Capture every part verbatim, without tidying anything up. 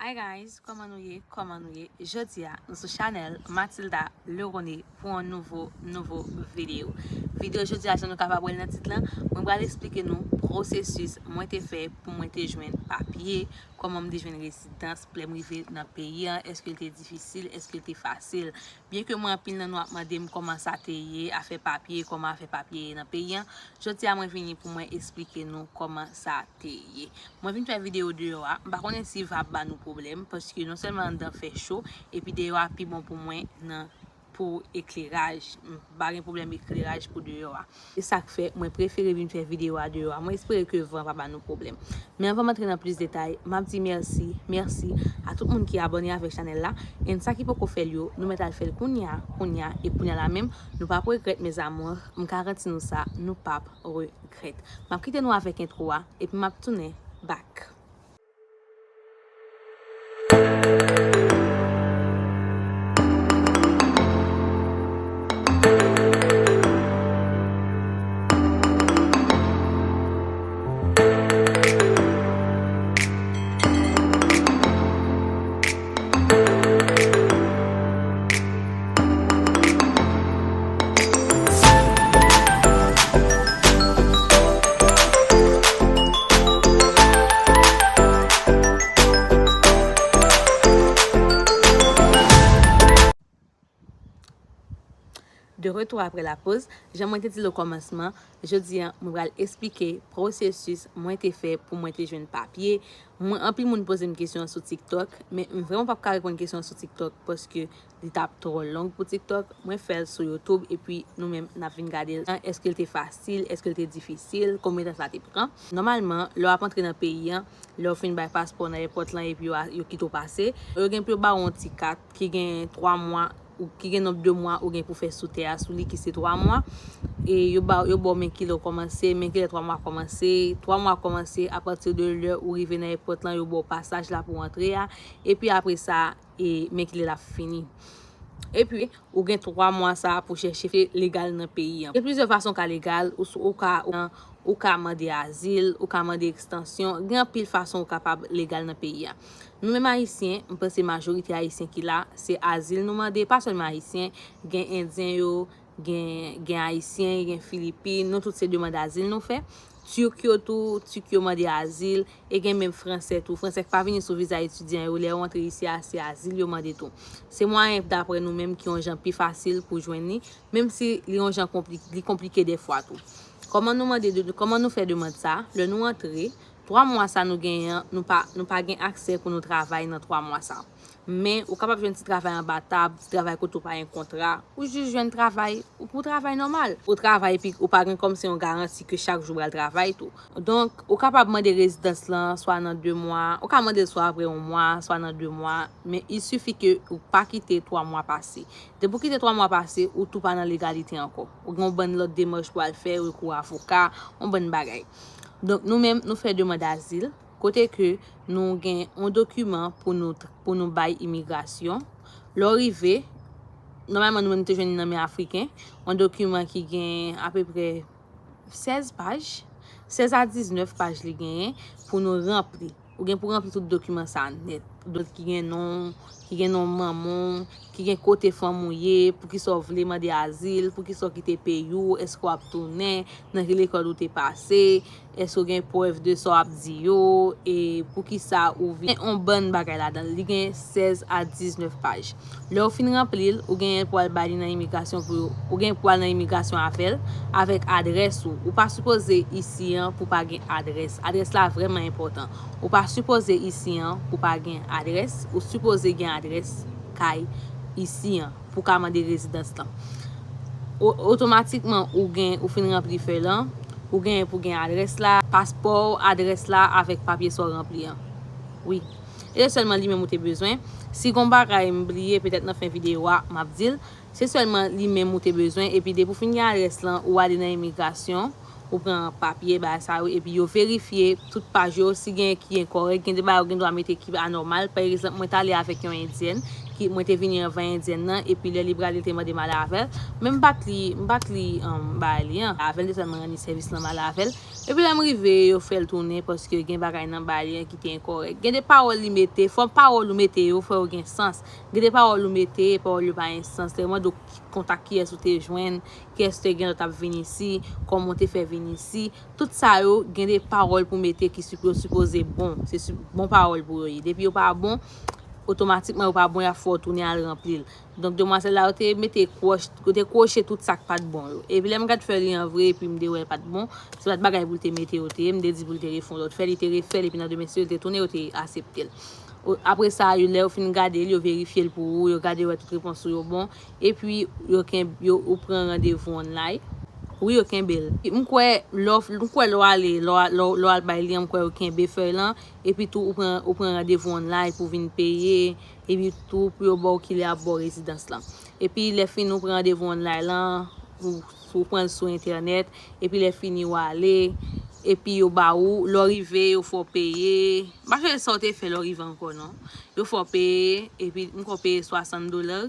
Hi guys, kòman nou ye? Kòman nou ye? Jodi a, nou sou chanèl Mathilda Leroné pou yon nouvo, nouvo videyo. Videyo jodi a, jan nou kapab wè l nan tit lan, mwen pral eksplike nou pwosesis mwen te fè pou mwen te jwenn papye, kòman m te jwenn rezidans, lè m rive nan peyi an, èske l te difisil, èske l te fasil. Byen ke mwen anpil nan nou ap mande m kòman sa te ye, afè papye, kòman afè papye ye nan peyi an, jodi a mwen vini pou mwen eksplike nou kòman sa te ye. Mwen vin fè videyo deyò a, m pa konnen si va ap ba nou pwoblèm, paske non sèlman anndan fè cho, epi deyò a pi bon pou mwen nan, pou ekleraj. M pa gen pwoblèm ekleraj pou deyò a. Se sa k fè mwen prefere vin fè videyo a deyò a. Mwen espere ke van pa ba nou pwoblèm. Men anvan m antre nan plis detay, m ap di mèsi, mèsi a tout moun ki abòne avèk chanèl la. And sa ki poko fè l yo, nou mèt al fè l kounya, kounya, e kounya la menm, nou p ap regrèt, mes amours. M garanti nou sa, nou p ap regrèt. M ap kite nou avèk entwo a, epi m ap tounen back. De retour après la pause, jan mwen te di l okòmansman, jodi a mwen pral eksplike pwosesis mwen te fè pou mwen te jwenn papye. Mwen, anpil moun poze m kesyon an sou TikTok, men m vrèman p ap ka reponn kesyon an sou TikTok paske li t ap twò long pou TikTok. Mwen fè l sou YouTube epi nou menm n ap vin gade l. Èske l te fasil? Èske l te difisil? Konbyen tan sa te pran? Nòmalman, lè w ap antre nan peyi an, lè w fin bay paspò nan èpòt lan epi yo, yo kite w pase, yo gen pou yo ba w yon ti kat ki gen twa mwa, ou ki gen nonb de mwa ou gen pou fè sou tè a sou li, ki se twa mwa. E yo ba, yo ba w men kilè w kòmanse, men kilè twa mwa kòmanse. Twa mwa kòmanse apati de lè ou rive nan èpòt lan, yo ba w pasaj la pou w antre a. Epi apre sa, e men kilè l ap fini. Epi, ou gen twa mwa sa a pou chèche legal nan peyi an. Gen plizyè fason w ka legal, ou, ou ka, ou ka mande azil, ou ka mande ekstansyon, gen anpil fason ou kapab legal nan peyi a. Nou menm Ayisyen, m panse majorite Ayisyen ki la, se azil nou mande, pa sèlman Ayisyen, gen Endyen yo, gen, gen Ayisyen, gen Filipin, nou tout se demann azil nou fè. Tirk yo tou, Tirk yo mande azil, e gen menm Fransè tou. Fransè k pa vini sou viza etidyan yo, lè yo antre isi a, se azil yo mande tou. Se mwayen, daprè nou menm, ki yon jan pi fasil pou jwenn li, menm si li yon jan konpli-, li konplike dèfwa tou. Kòman nou mande de, kòman nou fè demann sa? Lè nou antre, twa mwa sa nou genyen an, nou pa, nou pa gen aksè pou nou travay nan twa mwa sa. Men, ou kapab jwenn ti travay anba tab, ti travay kote ou pa gen kontra, ou jis jwenn travay, ou pou travay nòmal. Ou travay epi ou pa gen kòmsi yon garanti ke chak jou w pral travay tou. Donk, ou kapab mande rezidans lan, swa nan de mwa, ou ka mande l swa apre yon mwa, swa nan de mwa, men il sifi ke ou pa kite twa mwa pase. Depi w kite twa mwa pase, ou tou pa nan legalite ankò. Ou gen yon bann lòt demach pou al fè, rekou avoka, yon bann bagay. Donk, nou menm, nou fè demann azil, kote ke nou gen yon dokiman pou nou, pou nou bay imigrasyon. Lè w rive, nòmalman, nou menm, nou te jwenn li nan men Afriken, yon dokiman ki gen apeprè sèz paj, sèz a diznèf paj li genyen pou nou ranpli. Ou gen pou ranpli tout dokiman sa nèt. Donk, ki gen non, ki gen non manman w, ki gen kote fanmi w ye, poukisa w vle mande azil, poukisa w kite peyi w, èske w ap tounen, nan ki lekòl ou te pase, èske w gen prèv de sa w ap di yo, e poukisa ou vin. Gen yon bann bagay ladan l. Li gen sèz a diznèf paj. Lè w fin ranpli l, ou genyen pou al bay li nan imigrasyon pou yo, ou gen pou al nan imigrasyon avè l, avèk adrès ou. Ou pa sipoze isi an pou pa gen adrès. Adrès la vrèman enpòtan. Ou pa sipoze isi an pou pa gen adrès. Ou sipoze gen adrès kay isi an pou ka mande rezidans lan. O-, otomatikman, ou gen, ou fin ranpli fèy lan, ou genyen pou gen adrès la, paspò w, adrès la, avèk papye sa w ranpli an. Wi. E se sèlman li menm ou te bezwen. Si gon bagay m bliye, petèt nan fen videyo a, m ap di l. Se sèlman li menm ou te bezwen, epi depi w fin gen adrès lan, ou ale nan imigrasyon, ou pran papye, bagay sa yo, epi yo verifye tout paj yo, si gen ki enkòrèk, gen de bagay ou gen dwa mete ki anòmal. Pa egzanp, mwen t ale avèk yon endyèn Ki, mwen te vini anvan endyèn nan, epi lè li prale, li te mande m ale avè l. Men m pa t li, m pa t li, um, bay li an. Avè l, m te sèlman rann li sèvis lan, m ale avè l. Epi lè m rive, yo fè l tounen paske gen bagay nan bay li an ki te enkòrèk. Gen de pawòl li mete, fò pawòl ou mete yo, fò yo gen sans. Gen de pawòl ou mete, pawòl yo pa gen sans. Lè yo mande w kontak kiyès ou te jwenn, kiyès te gen lè w t ap vin isi, kòman w te fè vin isi. Tout sa yo, gen de pawòl pou mete ki sipo-, sipoze bon. Se si-, bon pawòl pou yo ye. Depi yo pa bon, otomatikman yo pa bon, y ap fè w tounen al ranpli l. Donk, demwazèl la, yo te mete kwoch, yo te kwoche tout sa k pa t bon yo. Epi lè m gad fè li an vre, epi m te wè l pa t bon, se pa t bagay pou l te mete yo te ye, m te di pou l te refè yon lòt fè, li te refè l, epi nan demen si yo te tounen, yo te aksepte l. O-, apre sa, yo, lè yo fin gade l, yo verifye l pou ou, yo gade wè tout repons ou yo bon, epi yo ken-, yo, ou pran randevou online. Wi, yo kenbe l. M kwè, lè w, m kwè lè w ale, lè w, lè w, lè w al bay li an, m kwè yo kenbe fèy lan, epi tou ou pran, ou pran randevou online pou vin peye, epi tou pou yo ba w kilè y ap ba w rezidans lan. Epi lè fini ou pran randevou online lan, ou, ou pran l sou entènèt, epi lè fini ou ale, epi yo ba ou, lè w rive, yo fè w peye. M pa sonje sa w te fè lè w rive ankò non. Yo fè w peye, epi m kwè w peye swasant dola,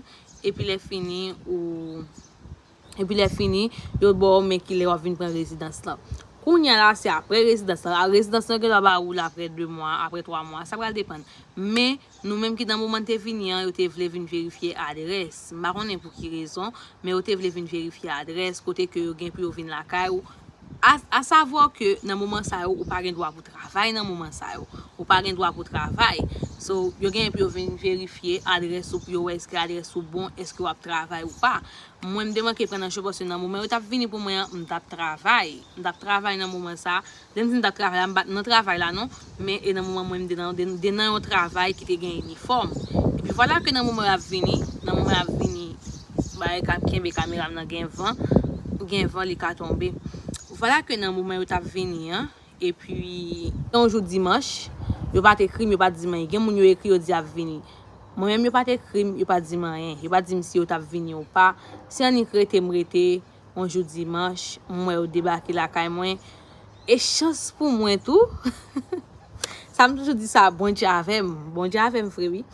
epi lè fini ou Epi lè fini, yo ba w men kilè w ap vin pran rezidans lan. Kounye a la, se apre rezidans lan. A, rezidans lan gen dwa ba ou l apre de mwa, apre twa mwa. Sa pral depann. Men, nou menm ki nan moman n te vini an, yo te vle vin verifye adrès. M pa konnen pou ki rezon, men yo te vle vin verifye adrès, kote ke yo gen pou yo vin lakay ou. A, a savwa ke nan moman sa yo, ou pa gen dwa pou travay nan moman sa yo. Ou pa gen dwa pou travay. So, yo gen pou yo vin verifye adrès ou, pou yo wè èske adrès ou bon, èske w ap travay ou pa. Mwen, m te manke pran nan cho paske nan moman yo t ap vini pou mwen an, m t ap travay. M t ap travay nan moman sa. Lè m di m t ap travay la, m pa t nan travay la non, men e nan moman mwen m te nan, te, te nan yon travay ki te gen inifòm. Epi vwala ke nan moman y ap vini, nan moman y ap vini, bagay ka kenbe kamera m nan gen van, gen van li ka tonbe. Vwala ke nan moman yo t ap vini an, epi yon jou dimanch, yo pa t ekri m, yo pa t di m anyen. Gen moun yo ekri, yo di y ap vini. Mwen menm, yo pa t ekri m, yo pa t di m anyen. Yo pa t di m si yo t ap vini ou pa. Se annik rete m rete, yon jou dimanch, m wè yo debake lakay mwen. E chans pou mwen tou, sa m toujou di sa, Bondye avè m. Bondye avè m vre, wi.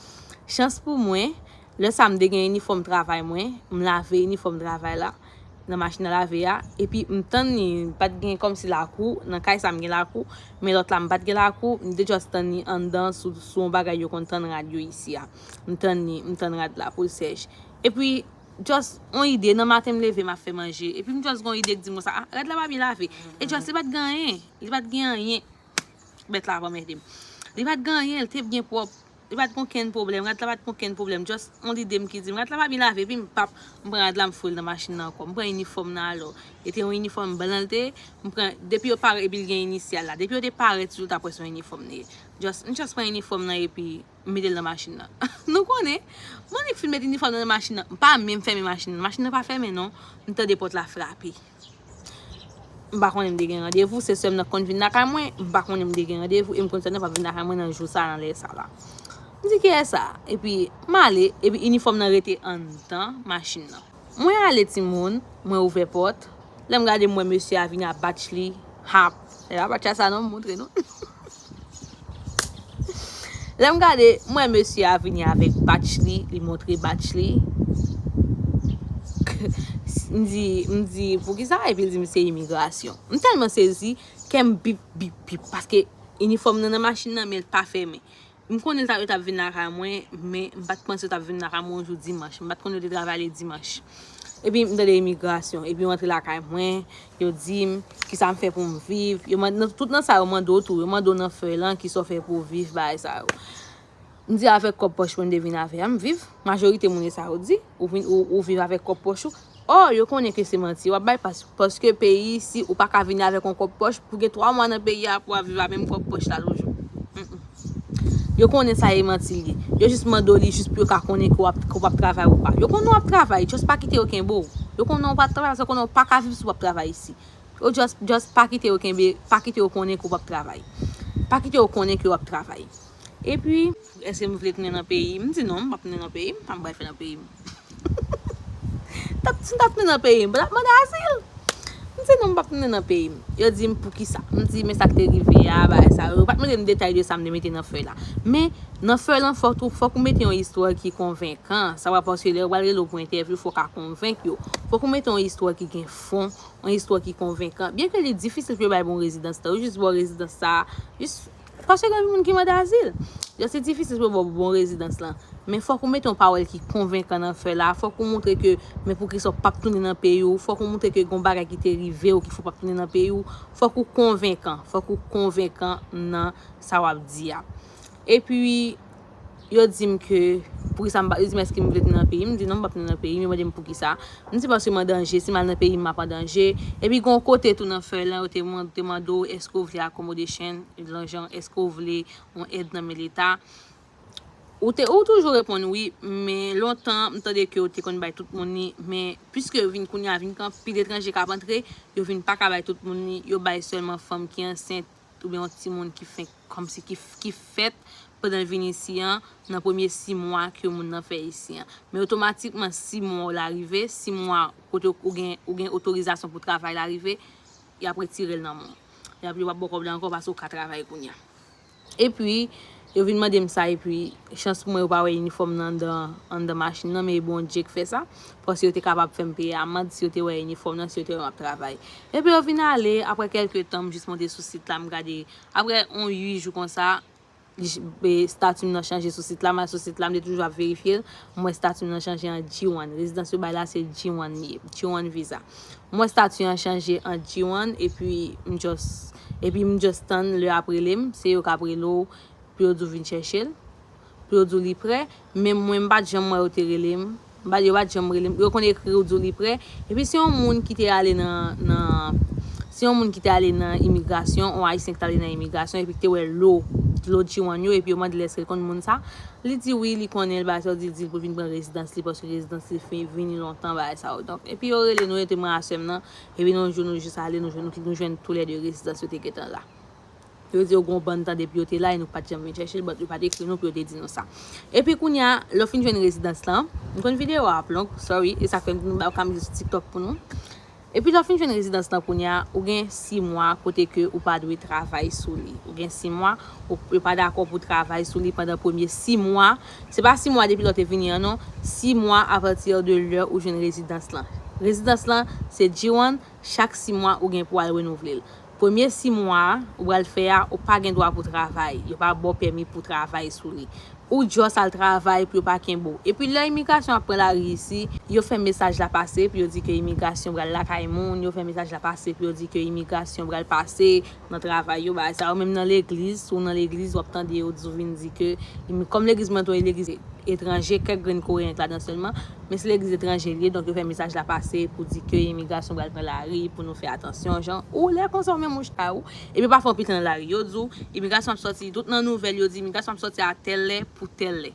Chans pou mwen, lè sa m te gen inifòm travay mwen, m lave inifòm travay la nan machin a lave a, epi m tann li, m pa t gen kòmsi lakou, nan kay sa m gen lakou, men lòt la m pa t gen lakou, m te just tann li anndan sou, sou yon bagay yo konn tann rad yo isi a. M tann li, m tann rad la pou l sèch. Epi, just yon ide, nan maten m leve, m ap fè manje, epi m just gen yon ide k di m konsa, ah, rad la pa byen lave. E just, li pa t gen anyen, li pa t gen anyen. Bèt la ap anmède m. Li pa t gen anyen, li te byen pwòp. Li pa t gen okenn pwoblèm. Rad la pa t gen okenn pwoblèm. Just yon lide m ki di m, rad la pa byen lave. Epi m pap, m pran rad la, m foure l nan machin nan ankò. M pran inifòm nan alò. E te yon inifòm blan l te ye. M pran, depi yo parèt, epi l gen inisyal la. Depi yo te parèt sou l, w t ap wè se yon inifòm li ye. Just, m just pran inifòm nan, epi m mete l nan machin nan. Nou konnen, m annik fin met inifòm nan nan machin nan. M pa menm fèmen machin nan. Machin nan pa fèmen non. M tande pòt la frape. M pa konnen m te gen randevou, se sè m nan k konn vin lakay mwen, m pa konnen m te gen randevou, e m konn sè m nan p ap vin lakay mwen nan jou sa, nan lè sa la. M di, "Kiyès sa?" Epi, m ale, epi inifòm nan rete anndan machin nan. Mwen ale, timoun, mwen ouvè pòt. Lè m gade, m wè mesye a vini a batch li, hap. E pa batch la sa non, m montre nou. Lè m gade, m wè mesye a vini avèk batch li, li montre batch li. M di, m di, "Poukisa?" Epi l di m se imigrasyon. M tèlman sezi, kè m bip, bip, bip, paske inifòm nan nan machin nan, men l pa fèmen. M konnen l t ap, yo t ap vin lakay mwen, men m pa t panse yo t ap vin lakay mwen yon jou dimanch. M pa t konnen yo te travay le dimanch. Epi m tande imigrasyon. Epi yo antre lakay mwen, yo di m kisa m fè pou m viv. Yo mande, nan, tout nan sa yo mande w tou. Yo mande w nan fèy lan, kisa w fè pou w viv, bagay sa yo. M di avèk kòb pòch mwen m te vin avè a, m viv. Majorite moun e sa yo di. Ou vin, ou, ou viv avèk kòb pòch ou. Ò, yo konnen ke se manti yo ap bay, pas-, paske peyi isi, ou pa ka vini avèk yon kòb pòch pou gen twa mwa nan peyi a pou w ap viv a menm kòb pòch la toujou. Mm, mm. Yo konnen sa e manti l ye. Yo jis mande w li jis pou yo ka konnen ke w ap, ke w p ap travay ou pa. Yo konnen w ap travay, just pa kite yo kenbe w. Yo konnen w p ap travay, paske yo konnen w pa ka viv si w p ap travay isi. Yo just, just pa kite yo kenbe, pa kite yo konnen ke w p ap travay. Pa kite yo konnen ke w ap travay. Epi, èske m vle tounen nan peyi m? M di non, m p ap tounen nan peyi m, sa m pral fè nan peyi m? T ap, si m t ap tounen nan peyi m, m t ap mande azil. M M di non, m p ap tounen nan peyi m. Yo di m poukisa. M di men sa k te rive a, bagay sa yo. Yo pa t mande m detay de sa m te mete nan fèy la. Men nan fèy lan, fòk ou, fòk ou mete yon istwa ki konvenkan. Sa pa paske lè yo pral rele w pou entèvyou, fòk w ka konvenk yo. Fòk ou mete yon istwa ki gen fon, yon istwa ki konvenkan. Byenke li difisil pou yo bay bon rezidans la, yo jis ba w rezidans sa, jis paske gen moun ki mande azil. Jan se difisil pou yo ba w bon rezidans lan. Men fòk ou mete yon pawòl ki konvenkan nan fèy la. Fòk ou montre ke men poukisa w p ap tounen nan peyi w. Fòk ou montre ke gen yon bagay ki te rive w ki fè w p ap tounen nan peyi w. Fòk ou konvenkan. Fòk ou konvenkan nan sa w ap di a. Epi, yo di m ke, poukisa m pa, yo di m èske m vle tounen nan peyi m. M di non, m p ap tounen nan peyi m. Yo mande m poukisa. M di paske m an danje. Si m al nan peyi m, m ap an danje. Epi, gen yon kote tou nan fèy lan, yo te mande w èske w vle accommodation, lan jan, èske w vle yon èd nan men Leta. Ou te, ou toujou reponn wi, men lontan m tande ke yo te konn bay tout moun li, men piske vin kounye a vin gen anpil etranje k ap antre, yo vin pa ka bay tout moun li, yo bay sèlman fanm ki ansent oubyen yon timoun ki fenk kòmsi ki, ki fèt pandan l vin isi an, nan premye sis mwa ke moun nan fè isi an. Men otomatikman sis mwa w la rive, sis mwa kote ou gen, ou gen otorizasyon pou travay la rive, y ap retire l nan men w. Y ap, yo p ap ba w kòb la ankò paske ou ka travay kounye a. Epi, yo vin mande m sa, epi, chans pou mwen, yo pa wè inifòm nan anndan, anndan machin nan, men e Bondye k fè sa. Paske yo te kapab fè m peye amann si yo te wè inifòm nan, si yo te wè m ap travay. Epi, yo vin ale, apre kèlke tan, m jis monte sou sit la, m gade. Apre yon uit jou konsa, estati m nan chanje sou sit la, m al sou sit la, m te toujou ap verifye l. M wè estati m nan chanje an G one. Rezidans yo bay la, se G one li ye, G one visa. M wè estati an chanje an G one, epi m just, epi m just tann lè y ap rele m, se yo k ap rele w pou yo di w vin chèche l, pou yo di w li prè, men mwen m pa t janm wè yo te rele m. M pa, yo pa t janm rele m. Yo konn ekri w di w li prè. Epi se yon moun ki te ale nan, nan, se yon moun ki te ale nan imigrasyon, yon ayisyen ki te ale nan imigrasyon, epi ki te wè lo, lo G one yo, epi yo mande l èske l konn moun sa. Li di wi, li konnen l, bagay sa yo, di, di l pou l vin pran rezidans li, paske rezidans li fin, vini lontan, bagay sa yo. Donk, epi yo rele nou, yo te mwen a sè m nan, epi nou jou nou jis ale, nou jwenn, nou, nou jwenn toulède rezidans yo te gentan la. Yo di yo gen yon bann tan depi yo te la e nou pa t janm vin chèche l, but yo pa t ekri nou pou yo te di nou sa. Epi kounye a, lè w fin jwenn rezidans lan, m konn videyo a ap long, sorry, e sa k fè m di nou ba yo ka mize sou TikTok pou nou. Epi lè w fin jwenn rezidans lan kounye a, ou gen sis mwa kote ke ou pa dwe travay sou li. Ou gen sis mwa, ou, yo pa dakò pou travay sou li pandan premye sis mwa. Se pa sis mwa depi lè w te vini an non, sis mwa apati de lè ou jwenn rezidans lan. Rezidans lan, se G one, chak sis mwa ou gen pou al renouvle l. Premye sis mwa a, ou pral fè a, ou pa gen dwa pou travay. Yo pa ba w pèmi pou travay sou li. Ou just al travay pou yo pa kenbe w. Epi lè imigrasyon ap pran lari isi, yo fè mesaj la pase pou yo di ke imigrasyon pral lakay moun, yo fè mesaj la pase pou yo di ke imigrasyon pral pase nan travay yo, bagay sa yo. Menm nan legliz, si w nan legliz, w ap tande yo di w vin di ke, imi-, kòm legliz mwen tou, legliz etranje, kèk grenn koreyen k ladan sèlman, men se legliz etranje li ye, donk yo fè mesaj la pase pou di ke imigrasyon pral pran lari, pou nou fè atansyon, jan, ou lè konsa ou menm ou chita ou, epi pa fè anpil tan nan lari, yo di w, imigrasyon ap sòti, tout nan nouvèl yo di imigrasyon ap sòti a tèl lè pou tèl lè.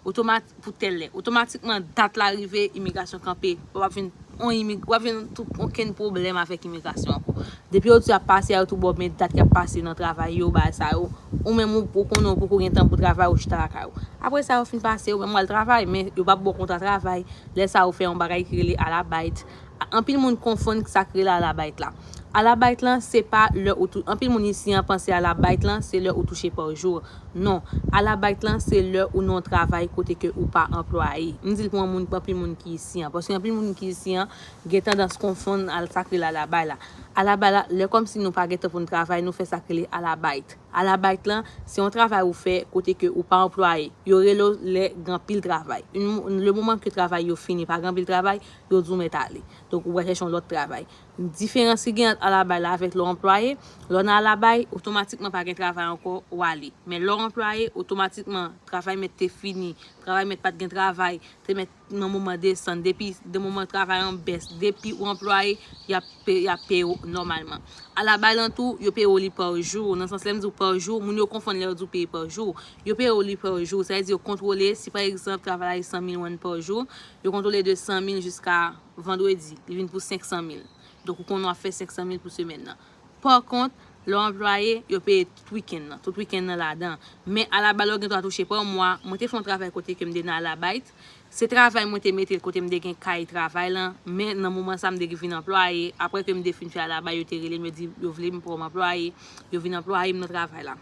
Otomat-, pou tèl lè. Otomatikman, dat la rive, imigrasyon kanpe. W ap vin, on imig-, w ap vin tout, okenn pwoblèm avèk imigrasyon ankò. Depi yo di ap pase a, yo tou ba w men dat k ap pase nan travay yo, bagay sa yo. Ou menm ou, ou konnen ou poko gen tan pou travay, ou chita lakay ou. Apre sa, yo fin pase, ou menm w al travay, men yo p ap ba w kontra travay. Lè sa a, ou fè yon bagay ki rele alabayt. Anpil moun konfonn sa k rele alabayt la. Alabayt lan, se pa lè ou tou-, anpil moun isi an panse alabayt lan, se lè ou touche pa jou. Non, alabayt lan, se lè ou nan yon travay kote ke ou pa anplwaye. M di l pou yon moun, anpil moun ki isi an. Paske anpil moun ki isi an, gen tandans konfonn al sa k rele alabay la. Alabay la, lè kòmsi nou pa gen tan pou n travay, nou fè sa k rele alabayt. Alabayt lan, se yon travay ou fè kote ke ou pa anplwaye. Yo rele w lè gen anpil travay. Yon mo-, le moman ke travay yo fini, pa gen anpil travay, yo di w mèt ale. Donk, ou pral chèche yon lòt travay. Diferans ki gen ant alabay la avèk lè w anplwaye, lè w nan alabay, otomatikman pa gen travay ankò, w ale. Men lè w anplwaye, otomatikman, travay mèt te fini, travay mèt pa t gen travay, te mèt nan moman desann, depi, de moman travay an bès, depi w anplwaye, y ap pe-, y ap peye w nòmalman. Alabay lan tou, yo peye w li pa jou. Nan sans lè m di w pa jou, moun yo konfonn lè yo di w peye pa jou. Yo peye w li pa jou, sa vle di yo kontwole, si pa egzanp, travay la se san mil won pa jou, yo kontwole de san mil jiska vandredi, li vin pou senk san mil. Donk, ou konnen w ap fè senk san mil pou semèn nan. Pa kont, Lè w anplwaye, yo peye tout wikenn nan. Tout wikenn nan ladan. Men alabay la, w gen dwa touche pa mwa. Mwen te fè yon travay kote ke m te nan Alabay. Se travay mwen te mete l kote m te gen kay travay lan. Men nan moman sa, m te vin anplwaye. Apre ke m te fin fè alabay, yo te rele m, yo di yo vle m kòm anplwaye. Yo vin anplwaye m nan travay la.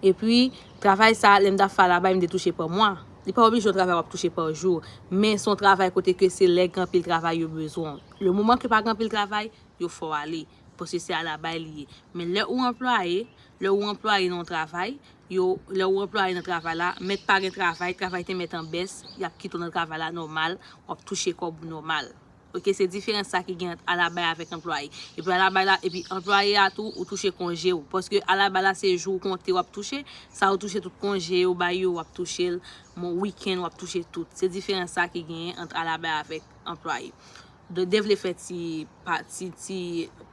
Epi, travay sa, lè m t ap fè alabay, m te touche pa mwa. Li pa oblije yon travay w ap touche pa jou. Men se yon travay kote ke se lè gen anpil travay yo bezwen w. Le moman ke pa gen anpil travay, yo fè w ale. Paske se alabay li ye. Men lè ou anplwaye, lè ou anplwaye nan yon travay, yo, lè ou anplwaye nan travay la, mèt pa gen travay, travay te mèt an bès, y ap kite w nan travay la nòmal, w ap touche kòb ou nòmal. Oke, se diferans sa ki gen ant alabay avèk anplwaye. Epi alabay la, epi anplwaye a tou, ou touche konje w. Paske alabay la, se jou konte w ap touche, sa ou touche tout konje yo ba yo, w ap touche l, mon wikenn, w ap touche tout. Se diferans sa ki genyen ant alabay avèk anplwaye. De, de vle fè ti, pa, ti, ti,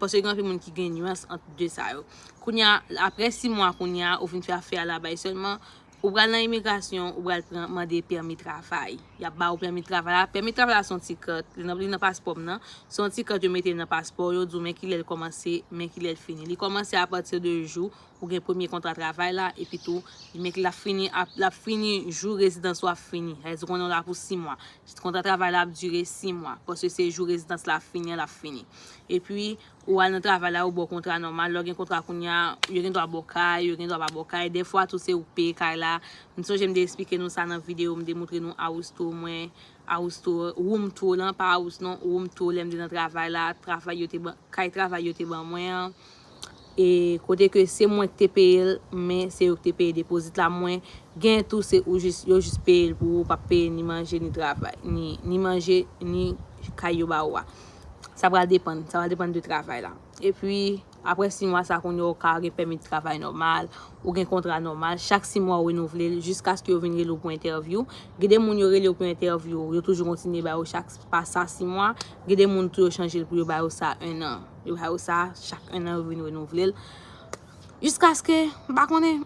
paske gen anpil moun ki gen nyans ant de sa yo. Kounye a, apre sis mwa kounye a, ou fin fè afè alabay sèlman, ou pral nan imigrasyon, ou pral pran, mande pèmi travay. Y ap ba ou pèmi travay la. Pèmi travay la se yon ti kat. Li nan, li nan paspò m nan. Se yon ti kat yo mete nan paspò, yo di w men kilè l kòmanse, men kilè l fini. Li kòmanse apati de jou ou gen premye kontra travay la, epi tou, men l ap fini, ap, l ap fini jou rezidans ou ap fini. Sa vle di konnen w la pou sis mwa. Kontra travay la ap dire sis mwa. Paske se jou rezidans la fini an, l ap fini. Epi, ou al nan travay la, yo ba w kontra nòmal. Lè w gen kontra kounye a, yo gen dwa ba w kay, yo gen dwa pa ba w kay. Dèfwa tou, se ou k peye kay la. M sonje m te eksplike nou sa nan videyo, m te montre nou house tour mwen, house tour, room tour lan, pa house non, room tour, lè m te nan travay la, travay yo te ban, kay travay yo te ban mwen an. E kote ke se mwen ki te peye l, men se yo ki te peye depozit la. Mwen gen tou, se ou jis, yo jis peye l pou ou, ou p ap peye ni manje, ni travay, ni, ni manje, ni kay yo ba ou a. Sa pral depann, sa pral depann de travay la. Epi, apre sis mwa sa, kounye a ou ka gen pèmi travay nòmal, ou gen kontra nòmal. Chak sis mwa, ou renouvle l jiskaske yo vin rele w pou entèvyou. Gen de moun yo rele w pou entèvyou, yo toujou kontinye ba yo chak pa sa sis mwa. Gen de moun tou yo chanje l pou yo ba yo sa en an. Yo ba yo sa, chak en an yo vin renouvle l. Jiskaske, m pa konnen.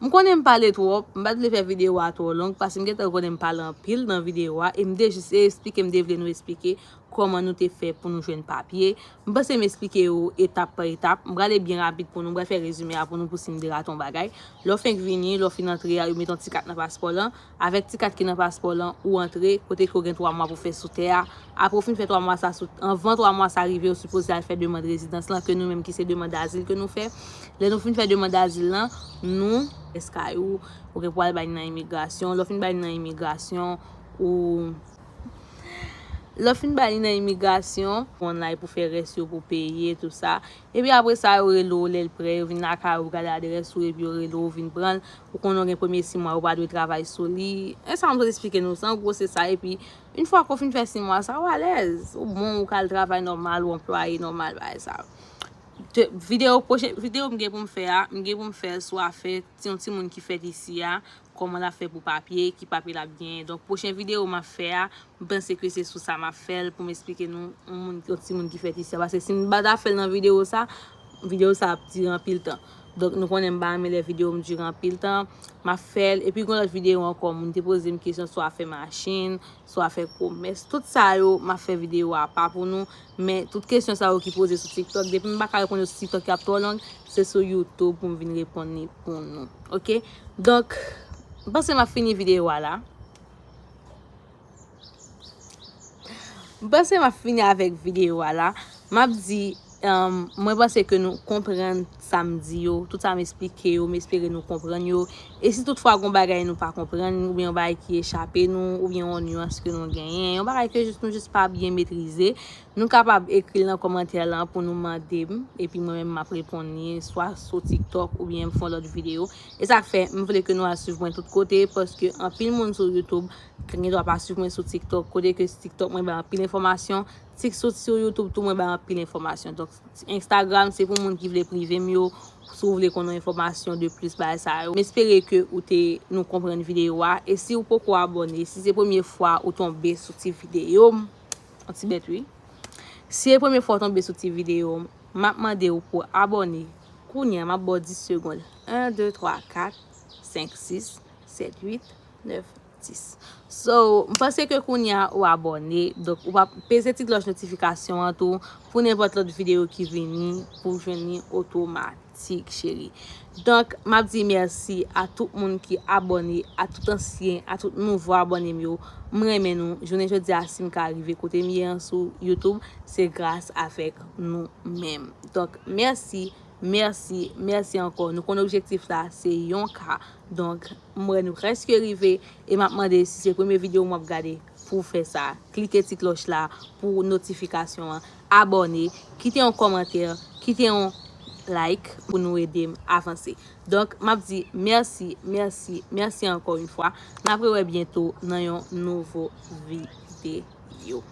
M konnen m pale twòp, m pa t vle fè videyo a twò long, paske m gentan konnen m pale anpil nan videyo a, e m te jis eksplike, m te vle nou eksplike kòman nou te fè pou nou jwenn papye. M panse m eksplike yo etap pa etap. M prale byen rapid pou nou, m pral fè rezime a pou nou pou si m te rate yon bagay. Lè w fenk vini, lè w fin antre a, yo met yon ti kat nan paspò lan. Avèk ti kat ki nan paspò lan, ou antre, kote ke w gen twa mwa pou fè sou tè a. Apre w fin fè twa mwa sa, sou, anvan twa mwa sa rive, ou sipoze al fè demann rezidans lan, ke nou menm ki se demann dazil ke nou fè. Lè nou fin fè demann dazil lan, nou, eskay ou, ou gen pou al bay li nan imigrasyon. Lè w fin bay li nan imigrasyon, ou Lè w fin ba li nan imigrasyon, online pou fè rès yo pou peye, tou sa. Epi apre sa, yo rele w lè l prè, yo vin lakay ou, gade adrès ou, epi yo rele w, vin pran l. Ou konnen w gen premye sis mwa, ou pa dwe travay sou li. E sa m sot eksplike nou, se an gwo se sa. Epi, yon fwa ke w fin fè sis mwa sa, ou alèz. Ou bon, ou ka al travay nòmal, ou anplwaye nòmal, bagay sa. Te, videyo, pwochen videyo m gen pou m fè a, m gen pou m fè l sou afè ti, yon timoun ki fèt isi a, kòman l ap fè pou papye, ki papye l ap genyen. Donk, pwochen videyo m ap fè a, m panse ke se sou sa m ap fè l pou m eksplike nou yon moun, yon timoun ki fèt isi a. Paske si m pa ta fè l nan videyo sa, videyo sa ap dire anpil tan. Donk, nou konnen m pa renmen lè videyo m dire anpil tan. M ap fè l. Epi, gen lòt videyo ankò, moun te poze m kesyon sou afè machin, sou afè komès. Tout sa yo, m ap fè videyo apa pou nou. Men, tout kesyon sa yo ki poze sou TikTok, depi m pa ka reponn yo sou TikTok, y ap twò long, se sou YouTube pou m vin reponn li pou nou. Oke? Donk, m panse m ap fini videyo a la. M panse m ap fini avèk videyo a la. M ap di, um, mwen panse ke nou konprann sa m di yo, tout sa m eksplike yo, m espere nou konprann yo. E si toutfwa gon bagay nou pa konprann, oubyen yon bagay ki echape nou, oubyen yon nyans ke nou genyen, yon bagay ke jis nou jis pa byen metrize, nou kapab ekri l nan kòmantè lan pou nou mande m, epi mwen menm m ap reponn li, swa sou TikTok oubyen m fè yon lòt videyo. E sa k fè m vle ke nou al swiv mwen tout kote, paske anpil moun sou YouTube gen dwa pa swiv mwen sou TikTok, kote ke TikTok mwen bay anpil enfòmasyon, Tik-, sou, sou YouTube tou mwen bay anpil enfòmasyon. Donk, Instagram se pou moun ki vle prive m yo, si w vle konnen enfòmasyon de plis bagay sa yo. M espere ke ou te, nou konprann videyo a. E si w poko abòne, si se premye fwa ou tonbe sou ti videyo m, yon ti bèt wi. Si se premye fwa w tonbe sou ti videyo m, m ap mande w pou abòne. Kounye a, m ap ba w dis segonn. En, de, twa, kat, senk, sis, sèt, uit, nèf, So, m panse ke kounye a ou abòne, donk ou pa peze ti klòch notifikasyon an tou pou nenpòt lòt videyo ki vini pou w jwenn li otomatik, cheri. Donk, m ap di mèsi a tout moun ki abòne, a tout ansyen, a tout nouvo abòne m yo. M renmen nou. Jounen jodi a, si m ka rive kote m ye an sou YouTube, se gras avèk nou menm. Donk, mèsi, mèsi, mèsi ankò. Nou konn objektif la, se yon K. Donk, m wè nou prèske rive e m ap mande si se premye videyo m ap gade pou w fè sa. Klike ti klòch la pou notifikasyon an. Abòne, kite yon kòmantè, kite yon like pou nou ede m avanse. Donk, m ap di mèsi, mèsi, mèsi ankò yon fwa. N ap rewè byento nan yon nouvo videyo.